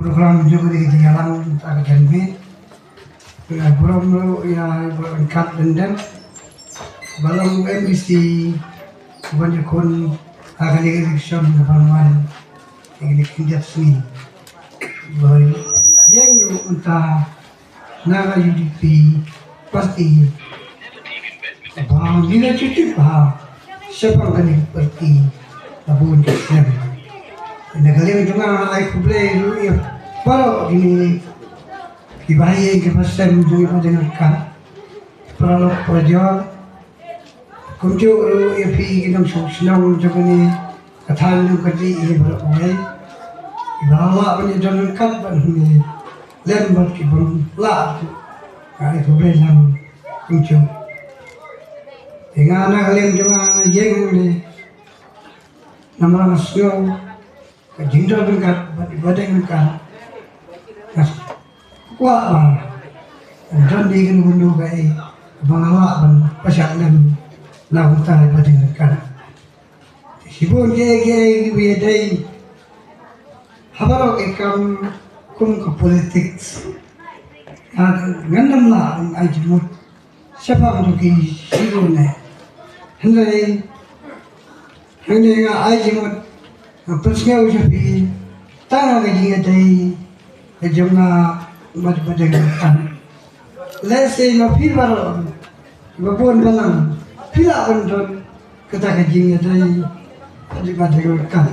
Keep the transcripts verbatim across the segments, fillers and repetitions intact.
Program jong ka jingïalang mynta ka janmiet. Nga burom ruh ïa i Bah Ryngkat Lyngdoh ba long u M D C ban ïakhun ha kane ka election kaba wan ha kine ki khyndiat sngi. Ba ïeng ruh mynta na ka U D P party. Ba ngi la ju tip ba shaphang kane ka party la bun ki snem. Na ka liang jong nga ai khublei ruh ïa baroh kine ki bahaïing ki basem jong i Bah Deng Ryngkat, paralok parajor, kumjuh ruh ïa phi ki nongshong shnong jong kane ka thaiñ jong ka Ri, ïa baroh kawei, kiba la lah ban ïadon ryngkat bad ngi lem bad ki bym lah ruh, nga ai khublei lang kumjuh. Te nga na ka liang jong nga nga ïeng hangne namar nga sngew ka jingdon ryngkat bad i Bah Deng Ryngkat. Nga kwah ba don dei kano kano kaei kaba nga lah ban pynshah lem na ka bynta i Bah Deng Ryngkat. Te shibun kiei kiei kiba ïadei ha baroh ki kam kum ka politics, nga, ngan ym lah ban ai jingmut shaphang jong ki shibun eh. Hynrei hangne nga ai jingmut, nga pynsngew sha phi tang ha ka jingïadei ka jong nga bad i Bah Deng Ryngkat. Lehse ma phi baroh, ba bun balang phi lah ban don kata ka jingïadei bad i Bah Deng Ryngkat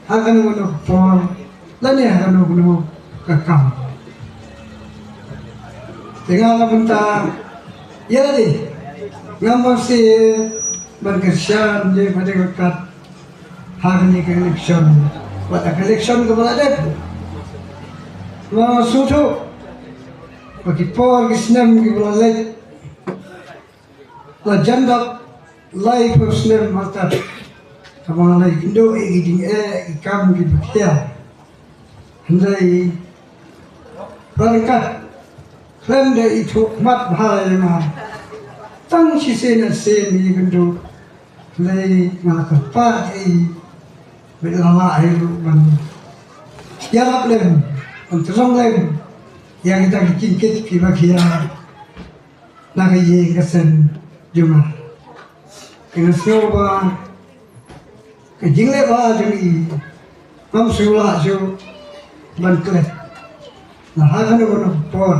ha kano kano ka por lane ha kano kano ka kam. Te nga na ka bynta ïa lade, ngam marsieh ban kyrshan ïa i Bah Deng Ryngkat ha kane ka election, bad ha ka election kaba la dep. Nga sngewthuh ba ki por ki snem kiba la leit la jan dap laiphew snem artat kaba nga la ïakynduh ïa ki jingeh ki kam kiba khia. Hynrei Bah Ryngkat, khlem da ithuh khmat bha ïa nga, tang shisien shisien ïakynduh, hynrei nga la kyrpad ïa i ba la lah ïa u ban ïarap lem, ban tyrong lem ïa kita ki jingkit kiba khia na ka ïing ka sem jong nga. Te nga sngew ba ka jingleh bha jong i ngam shu lah shuh ban klet na ha kano kano ka por.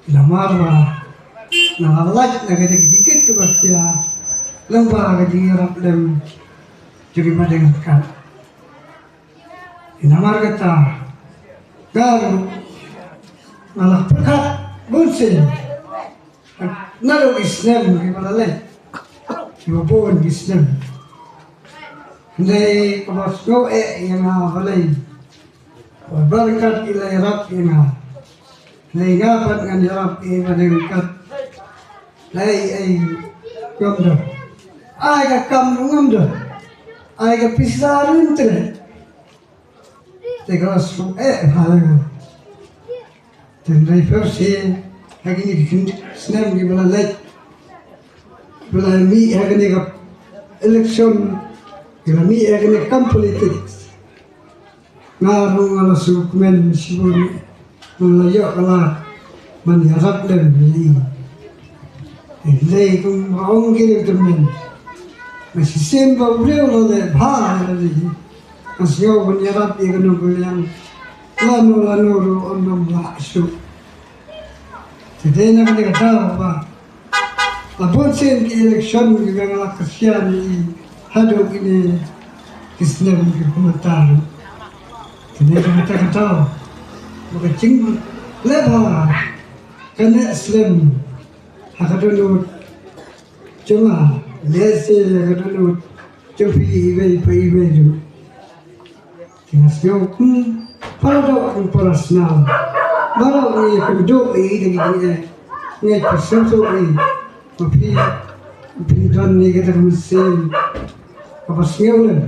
Namar ba nga la lait na kata ka jingkit kaba khia lyngba ka jingïarap lem jong i Bah Deng Ryngkat. Namar kata nga ruh nga la pyrkhat bun sien naduh ki snem kiba la leit, kiba bun ki snem. Hynrei kaba sngewbha ïa nga balei, Bah Ryngkat i la ïarap ïa nga, hynrei nga pat ngan ïarap ïa Bah Ryngkat. Lei ei ngam don, ai ka kam ruh ngam don, ai ka pisa ruh ym treh. Te ka la sngewbha ïa nga. Te hynrei pyrshah ha kine ki snem kiba la leit, kiba la mih ha kane ka election, kiba la mih ha kane ka kam politics, nga ruh nga la sngewkmen shibun, nga la ïoh ka lad ban ïarap lem ïa i. Hynrei kumba ong ki riewtymmen, nga shisien ba u briew u la leh bha ïa lade, nga sngew ban ïarap ïa kano ka liang lano lano ruh ym lah shuh. Te dei na kane ka daw ba la bun sien ki election kiba nga la kyrshan ïa i haduh kine ki snem kiba mynta ruh. Te dei na kata ka daw ba ka jingleh bha ka neh slem ha ka dohnud jong nga, lehse ha ka dohnud jong phi iwei pa iwei ruh. Te nga sngew kum para doh, kum para shnong, baroh ngi ïakynduh ïa ki jingeh, ngi ïakynduh ïa ki, ma phi, phi don ïa kata ka mynsiem kaba sngewlem,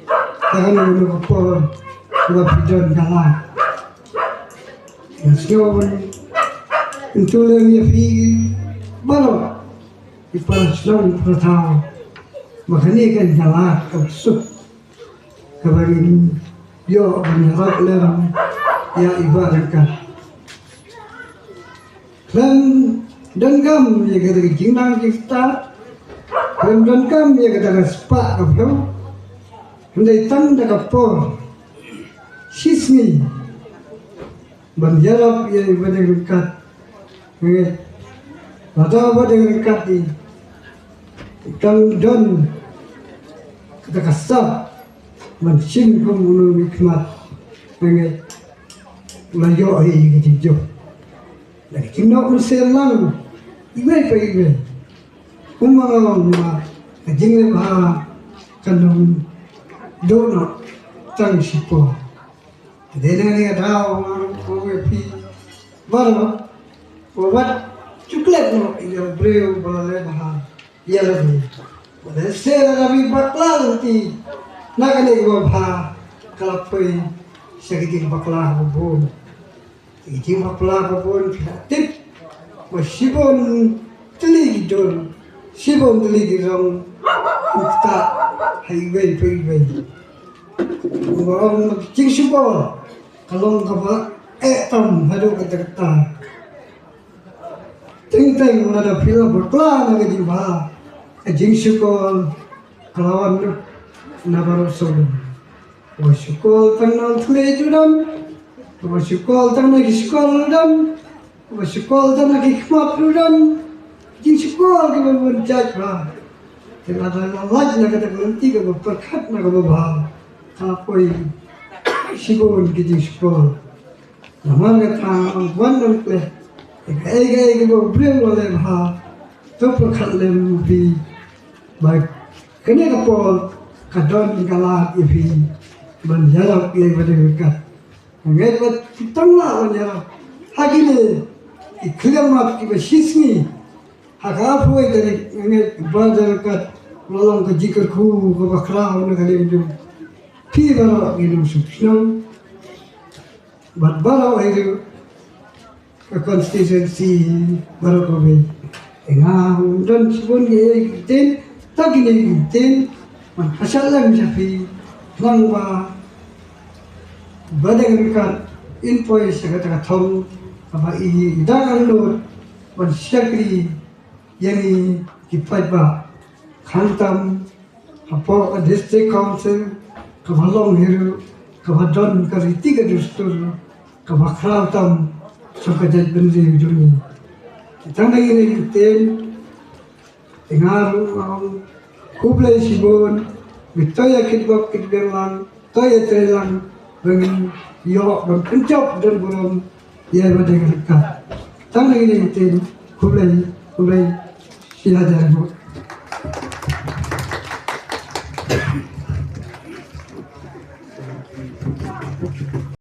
ha kano kano ka por kaba phi don ka lad. Nga sngew ban kyntu lem ïa phi baroh, ki para shnong para thaw, ba kane ka dei ka lad kaba suk kaba ngin ïoh ban ïarap lem ïa i Bah Ryngkat. Khlem donkam ïa ka jingnang jingstad, khlem donkam ïa ka spah ka phew, hynrei tang da ka por shisngi ban ïarap ïa i Bah Ryngkat. Ngi, lada Bah Ryngkat i tang don kata ka sap ban shim kum u nongmihkhmat. Ngi, la ïoh hi ka jingjop. La ka jingnong mynsiem lang iwei pa iwei. Kumba nga ong, ma ka jingleh bha kan ym don noh tang shipor. Te dei na kane ka daw nga ruh ïa phi baroh, ba wat ju klet noh ïa u briew ba la leh bha ïa lade. Ba lehse lada phi bakla lynti na kane kaba bha, ka la poi sha ki jingbakla ba bun. Ki jingbakla ba bun phi la tip ba shibun tylli ki dur, shibun tylli ki rong, ktah ha iwei pa iwei. Ba ong ki jingshukor ka long kaba eh tam haduh katta katta. Teng teng lada phi la bakla na ka jingbha, ka jingshukor ka la wan na baroh sawdong. Uba shukor tang na u thliew u don, uba shukor tang na ki shkor u don, uba shukor tang na ki khmat u don. Jingshukor kiba bun jait bha. Te lada la lait na kata ka lynti kaba pyrkhat na kaba bha, ka la poi shibun ki jingshukor. Namar kata, wan dang kleh, kaei kaei kaba u briew u la leh bha, to pyrkhat lem phi ba kane ka por ka don ka lad ïa phi ban ïarap ïa i Bah Ryngkat. Nga ngeit ba phi tang lah ban ïarap ha kine ki khlieh mat kiba shisngi. Ha ka arphew wei tarik nga ngeit i Bah Ryngkat u la long ka jingkyrkhu kaba khraw na ka liang jong phi baroh ki nongshong shnong bad baroh hi ruh ka constituency baroh kawei. Te nga ym don shibun kiei kiei ki ktien, tang kine ki ktien ban pynshai lem sha phi, khnang ba Bah Ryngkat in poi sha kata ka thong kaba i dang angnud ban shakri ïa ngi ki paidbah, khamtam hapoh ka District Council kaba long hi ruh kaba don ka riti ka dustur kaba khraw tam sha ka jaitbynriew jong ngi. Te tang da kine ki ktien, te nga ruh nga ong khublei shibun. Ngi to ïa kitbok kitbiang lang, to ïa trei lang ba ngin ïoh ban pynjop don burom ïa i Bah Ryngkat. Tang da kine ki ktien, khublei, khublei shihajar nguh.